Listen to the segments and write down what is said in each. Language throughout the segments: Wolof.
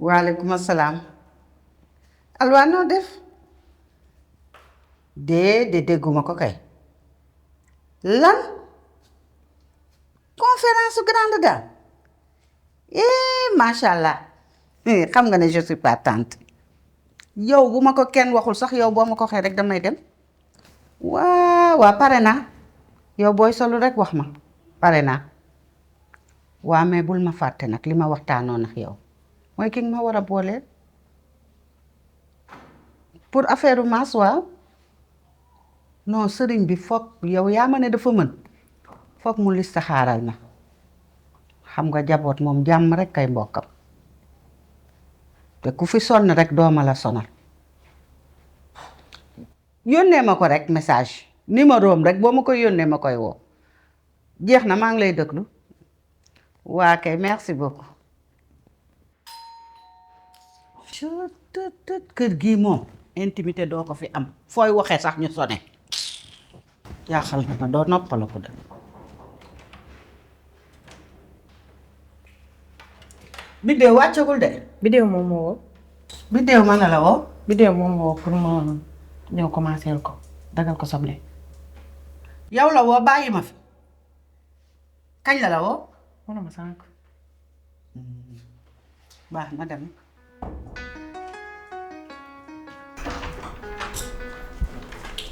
waaleykum asalaam. alwaa noo def. dégguma ko kay. lan. conférence su grande dame. macha allah. xam nga ne je suis partante. yow bu ma ko kenn waxul sax yow boo ma ko waxee rek damay dem. waa pare naa. yow booy solu rek wax ma. pare naa. waa mais bul ma fàtte nag li ma waxtaanoon ak yow. mooy ki nga ma war a booleel. pour affaire maas waaw. non sëriñ bi foog yow yaa ma ne dafa mën. foog mu lista xaaral na. xam nga jaboot moom jàmm rek kay mbokkam. te ku fi sonn rek dooma la sonal. yónnee ma ko rek message. numéro am rek boo ma koy yónnee ma koy woo. jeex na maa ngi lay déglu. waa kay merci beaucoup. kër gii moom intimité doo ko fi am fooy waxee sax ñu sone jaaxal na ma doo noppala ko de. biddéew wàccagul de. Biddéew moom moo woo. biddéew ma ne la woo. Biddéew moom moo woo pour ma ñëw commencé ko dagal ko soble. yow la woo bàyyi ma fi. kañ la woo. wala ma sànq. baax na dem.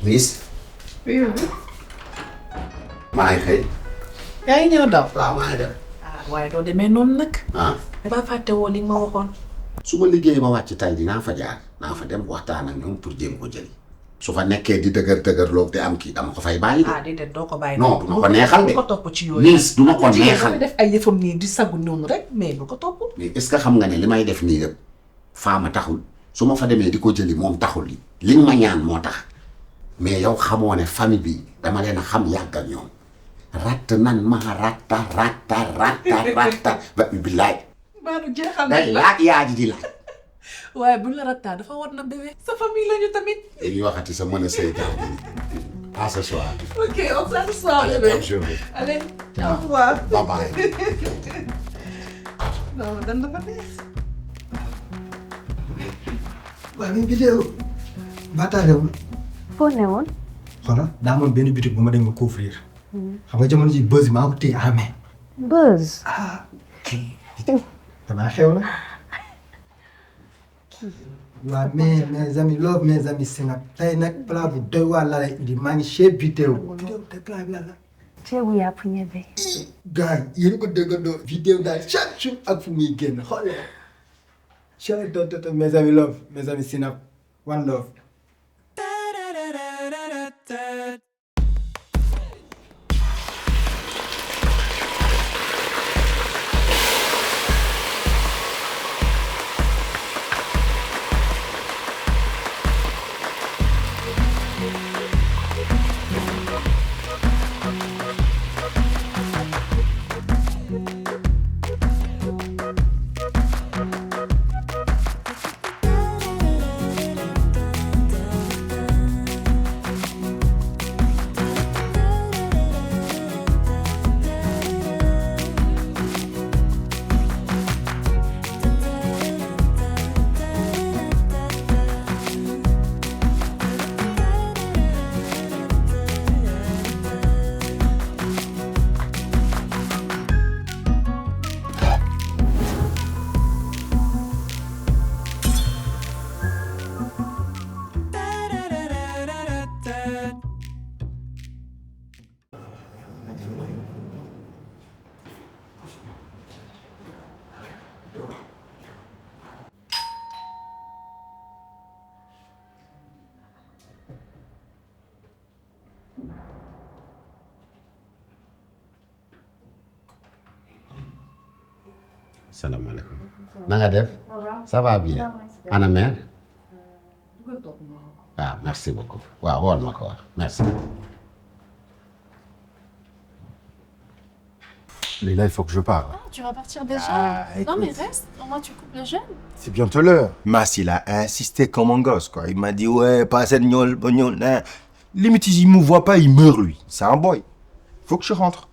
Miss. oui. maa ngi xëy. yaa ngi ñëw daw. waaw maa ngi dem. waaye doo demee noonu nag. ah. ba fàtte woo li nga ma waxoon. su ma liggéey ma wàcc tay dinaa fa jaar naa fa dem waxtaan ak ñoom pour jéem ko jëli. su fa nekkee di dëgër loog te am kii dama ko fay bàyyi. déedéet doo ko bàyyi. non du ma ko neexal de. bu ko topp ci yooyu. Miss du ma ko neexal. def ay yëfam nii di sagu noonu rek mais bu ko topp. mais est-ce que xam nga ne li may def nii yëpp faama taxul su ma fa demee di ko jëli moom taxul li nga ma ñaan moo tax mais yow xamoo ne famille bi dama leen a xam yàgg ak ñoom ratt nan ma ratta ba billaay. Maanu jeexal day laaj yaa ji di laaj. waaye buñ la rattaa dafa war na bébé. sa famille lañu tamit. dañuy waxati sa mën a seytaan à ce soir. ok on se soir allez bébé. bonne journée. allez au revoir. bye bye. non dan dafa neex. waaw mais vidéo baataarewul. foo ne woon. xoolal daa amoon benn boutique bu ma dem nga couvrir. xam nga jamono ji buzz maa ko téye en main. Buzz. damaa xew na. waaw mais mes amis love mes amis Sénap tey nag plat bu doy waar laa lay indi maa ngi chez vidéo. vidéo tey plat bi la la. ceebu yàpp ñebe. gars yi yéen ko déggandoo. vidéo daal chaque jour ak fu muy génn xool mes amis love mes amis Sénap one love. salaamaaleykum. na nga def. ça va bien. ana mère. waaw merci beaucoup. waaw wool ma ko wax merci. Leïla, il faut que je parle. Ah, tu vas partir déjà? Ah, Non, mais écoute. reste. Au moins, tu coupes le jeûne. C'est bientôt l'heure. Mas, il a insisté comme un gosse, quoi. Il m'a dit, ouais, pas assez de gnôle, bognol, hein. Limite, il me voit pas, il meurt, lui. C'est un boy. Faut que je rentre.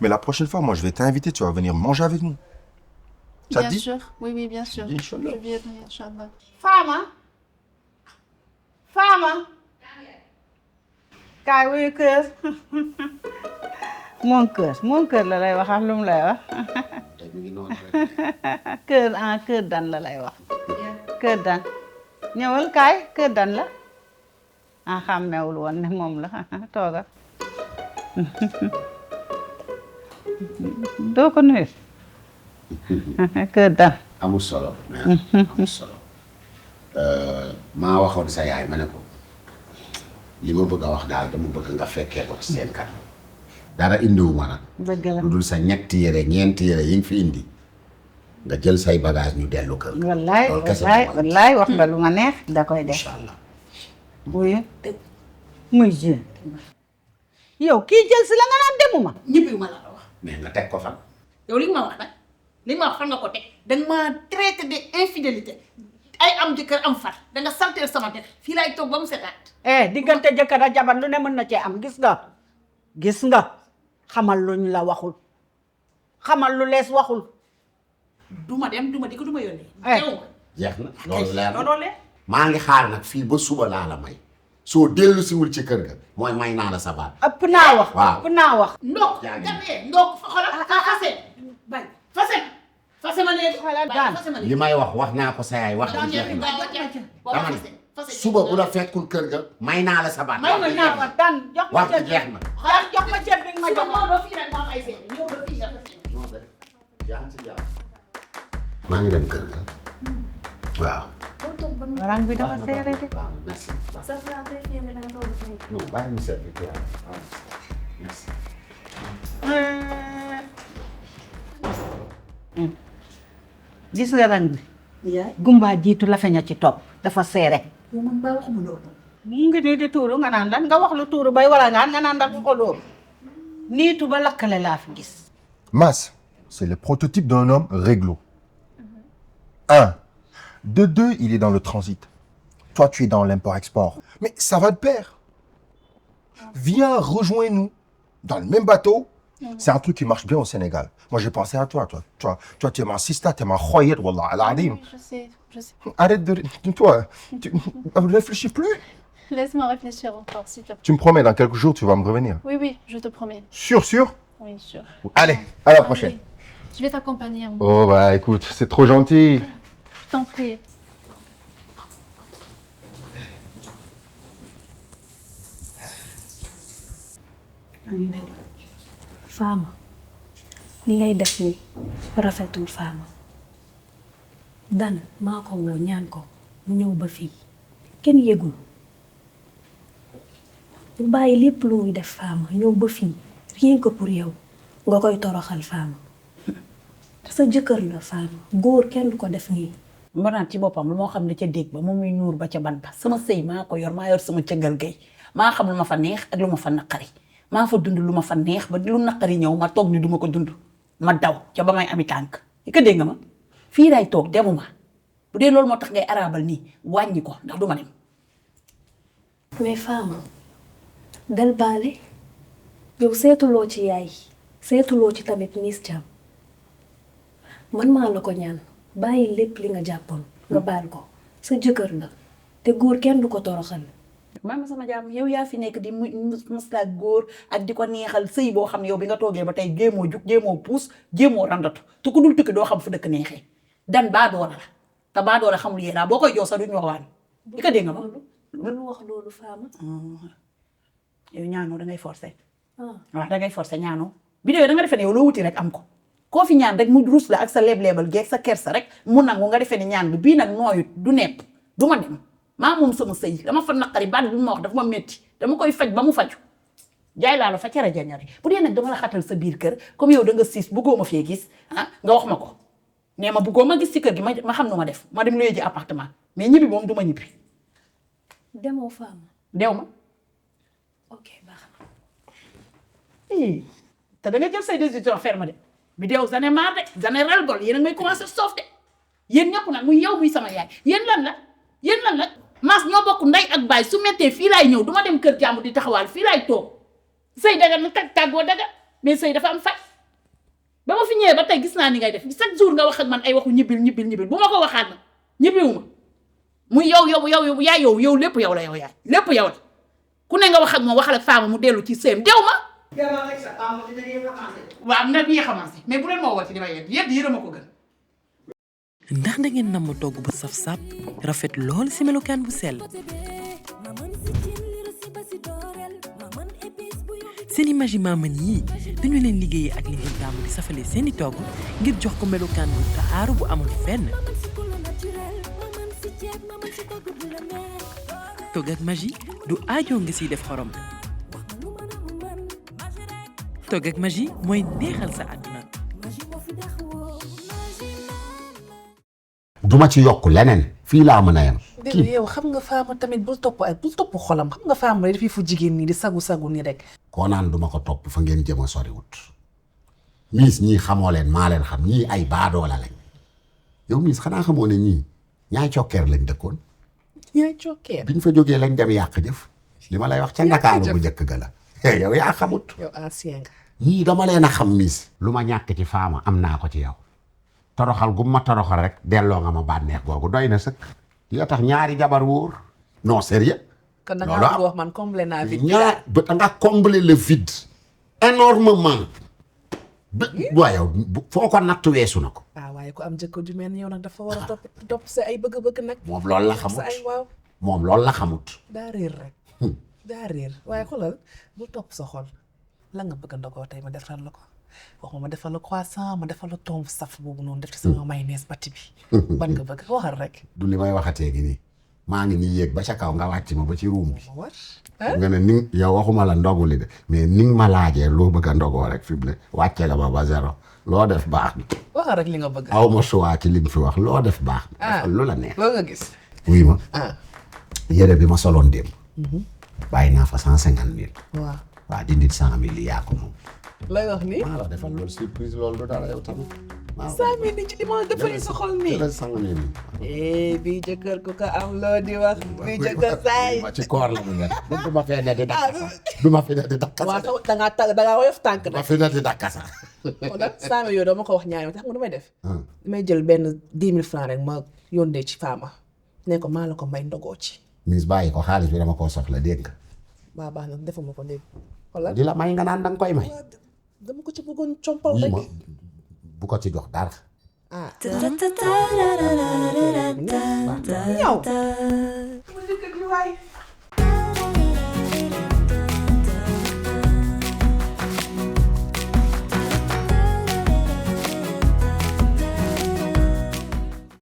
Mais la prochaine fois, moi, je vais t'inviter, tu vas venir manger avec nous. Ça te Bien dit? sûr. Oui, oui, bien sûr. Inch'Allah. Je vais venir, Inch'Allah. Fama Fama kaay wuyu kër moom kër la lay wax ak lu mu lay wax te mi ngi noonu rek. kër dan la lay wax kër dan ñëwal kaay kër dan la xàmmewul woon ne moom la tooga doo ko nuyu kër dan amul solo. amul solo. maa waxoon sa yaay ma ne ko li ma bëgg a wax daal dama bëgg nga fekkee ko ci seen kanam. dara indiwuma nag. dëgg la lu dul sa ñetti yére ñeenti yére yi nga fi indi nga jël say bagage ñu dellu kër ga. wallaay loolu kese wallaay la ma wallaay wax nga lu ma neex da koy def incha allah. wuyu muy jën yow kii jël si la nga naan demuma ñibbi ma la wax mais nga teg ko fan. yow li nga ma wax nag li nga ma wax fan nga ko teg danga ma traité de infidélité ay am jëkkër am far danga salteel sama der fii laay toog ba mu setaat diggante jëkkër ak jabar lu ne mën na cee am gis nga xamal luñ la waxul xamal lu lees waxul duma dem duma dikk duma yónnee yow jeex na loolu leer na looloo leen maa ngi xaar nag fii ba suba laa la may soo dellu siwul ci kër ga mooy may naa la sa baat. ëpp naa wax waaw. ëpp naa wax ndox yaa ngi gamee ndox fa xoolal fase bay fase ma léegi daan. fase ma li léegi may wax naa ko sa yaay wax daan ji jeex ñetti na. gaaw a jeex dama ne suba bu la fekkul kër ga may naa la sa baat. may ma naa wax daan jox ma wax cër ji jeex na. jox ma cër bi nga ma jox ñëw ba fii rek ma am ay seet ñëw ba fii nga maa ngi dem kër ga waaw. rang bi dafa seere de waaw merci. non bàyyi mu seet bi waaw merci. gis nga rang bi yaay gumbaa jiitu la feña ci topp dafa seere yow man baa waxuma loolu mu ngi nii di tuuru nga naan lan nga wax lu tuuru bay wala nga naan ndax ko loolu niitu ba lakkale laa fi gis Mas, c'est le prototype d'un homme réglo. Un. De deux, il est dans le transit. Toi, tu es dans l'import-export. Mais ça va de pair. Viens, rejoins-nous dans le même bateau. C'est un truc qui marche bien au Sénégal. Moi, j'ai pensé à toi. Toi, tu es ma sista, tu es ma khoyed, wallah, al-adim. Oui, je sais. Arrête de... Toi, tu ne réfléchis plus. Laisse-moi réfléchir encore, s'il te plaît. Tu me promets, dans quelques jours, tu vas me revenir. Oui, oui, je te promets. Sûr. Oui, sûr. Allez, à la prochaine. Oui. Je vais t'accompagner. Oh, bah écoute, c'est trop gentil. Je t'en prie. Fama li ngay def ni rafetul Fama dan maa ko woo ñaan ko mu ñëw ba fii kenn yëgul bu bàyyi lépp lu muy def Fama ñëw ba fii rien que pour yow nga koy toroxal Fama sa jëkkër la Fama góor kenn du ko def nii. mbaraan ci boppam lu moo xam ne ca dégg ba moom muy nuur ba ca ban ba sama sëy maa ko yor maa yor sama cëggal gay maa xam lu ma fa neex ak lu ma fa naqari maa fa dund lu ma fa neex ba lu naqari ñëw ma toog ni duma ko dund ma daw ca ba may ami tànk yi ko dégg nga ma fii laay toog demuma bu dee loolu moo tax ngay arabal nii wàññi ko ndax duma dem. mais Fama dal baale yow seetuloo ci yaay seetuloo ci tamit Miss Thiam man maa la ko ñaan bàyyi lépp li nga jàppoon nga baal ko sa jëkkër la te góor kenn du ko toroxal. maa ma sama jàmm yow yaa fi nekk di muslaak góor ak di ko neexal sëy boo xam ne yow bi nga toogee ba tey jéemoo jug jéemoo puus jéemoo randatu te ku dul tukki doo xam fu dëkk neexee dan baadoola la te baadoola xamul yéen boo koy jox sax duñu wax waan di ko dégg nga ma. lu wax loolu Fama. yow ñaanoo dangay forcé. ah waaw dangay forcé ñaanoo bi de da nga defee ne yow loo wuti rek am ko koo fi ñaan rek mu rus la ak sa leeb-leebal geeg sa kersa rek mu nangu nga defee ne ñaan bi bii nag nooyut du nepp du ma dem maa moom sama sëy dama fa naqari baat bi ma wax dafa ma métti dama koy faj ba mu faju jaay laa la fa cere jañari bu dee nag dama la xatal sa biir kër comme yow da nga siis bëggoo ma fee gis ah nga wax ma ko nee ma bëggoo ma gis ci kër gi ma xam nu ma def ma dem luye ji appartement mais ñibbi moom du ma ñibbi demoo Fama. dew ma ok baax na. te da nga jël say décision ferme de Bidéo j'en ai marre de j'en ai ras-le-bol yéen a ngi may commencé soof de yéen ñëpp nag muy yow muy sama yaay yéen lan la Mass ñoo bokk ndey ak baay su mettee fii laay ñëw duma dem kër jàmbur di taxawaal fii laay toog sëy daga na tàggoo daga mais sëy dafa am fay ba ma fi ñëwee ba tey gis naa ni ngay def chaque jour nga wax ak man ay waxu ñibbil bu ma ko waxaat nag ñibbiwuma muy yow yaay yow lépp yow la yow yaay lépp yow la ku ne nga wax ak moom waxal ak Fama mu dellu ci sëyam dew ma waaw na bi xamante mais bu leen moo wati di ma yedd yërëma ko gën ndax da ngeen namm togg bu saf sap rafet lool ci melokaan bu sell seeni magi maman yi dañu leen liggéeyee ak li ngeen taamu di safale seeni togg ngir jox ko melokaan bu taaru bu amul fenn togg ak magi du aajo nga siy def xorom togg ak magi mooy neexal sa àdduna duma ci yokk leneen fii laa mën a yem. dégg yow xam nga Fama tamit bul topp xolam xam nga Fama dafay fu jigéen nii di sagu nii rek. koo naan duma ko topp fa ngeen jëm a soriwut miis ñii xamoo leen maa leen xam ñii ay baadoola lañ yow miis xanaa xamoo ne ñii ñaay cokkeer lañ dëkkoon. ñaay cokkeer biñ fa jógee lañ dem yàq jëf li ma lay wax ca Ndakaaru bu njëkk ga la yow yaa xamut. yow ancien nga. ñii dama leen a xam miis. lu ma ñàkk ci Fama am naa ko ci yow. toroxal gu ma toroxal rek delloo nga ma bànneex googu doy na sëkk li tax ñaari jabar wóor non sérieux kon da nga bëgg wax man combler naa vide ñaar ba da nga combler le vide énormément waaye yow foo ko natt weesu na ko waaye ku am jëkkër ju mel ni yow nag dafa war a topp sa ay bëgg-bëgg nag moom loolu la xamut ay waaw moom loolu la xamut daa réer rek daa réer waaye xoolal bu topp sa xol la nga bëgg a ndogoo tey ma defal la ko waxuma ma defal la croissant ma defal la tomb saf boobu noonu def ci sama mayonnaise bati bi ban nga bëgg waxal rek du li may waxatee gi nii maa ngi nii yéeg ba ca kaw nga wàcc ma ba ci ruum bi nga ne ni yow waxuma la ndogu li de mais ni nga ma laajee loo bëgg a ndogoo rek fi mu ne wàcce nga ma ba zéro loo def baax na waxal rek li nga bëgg aw ma choix ci li nga fi wax loo def baax na defal lu la neex loo nga gis wuy ma yére bi ma soloon démb bàyyi naa fa 150 000 waaw dindit 100 000 yaa ko moom lay wax nii maa la defal loolu surprise loolu du dara yow tamit. 100 000 ni ci li ma defal sa xol nii. jëlal 100 000. bii jëkkër ku ko am loo di wax. bii jëkkër saay. ma ci koor la mu nekk. du ma fee ne di dakkasa. du ma fi ne di dakkasa. waaw da ngaa woyof tànk nag. ma fi ne di dakkasa. wala 100 000 yooyu doo ma ko wax ñaari tax nga du may def. damay jël benn 10 000 francs rek ma yónnee ci Fama. ne ko maa la ko may ndogoo ci. Miss bàyyi ko xaalis bi dama koo soxla dégg nga. waaw baax na defuma ko léegi. wala di la may nga naan danga koy may. dama ko ci bëggoon compal rek. bu ko ci jox dara. ñëw.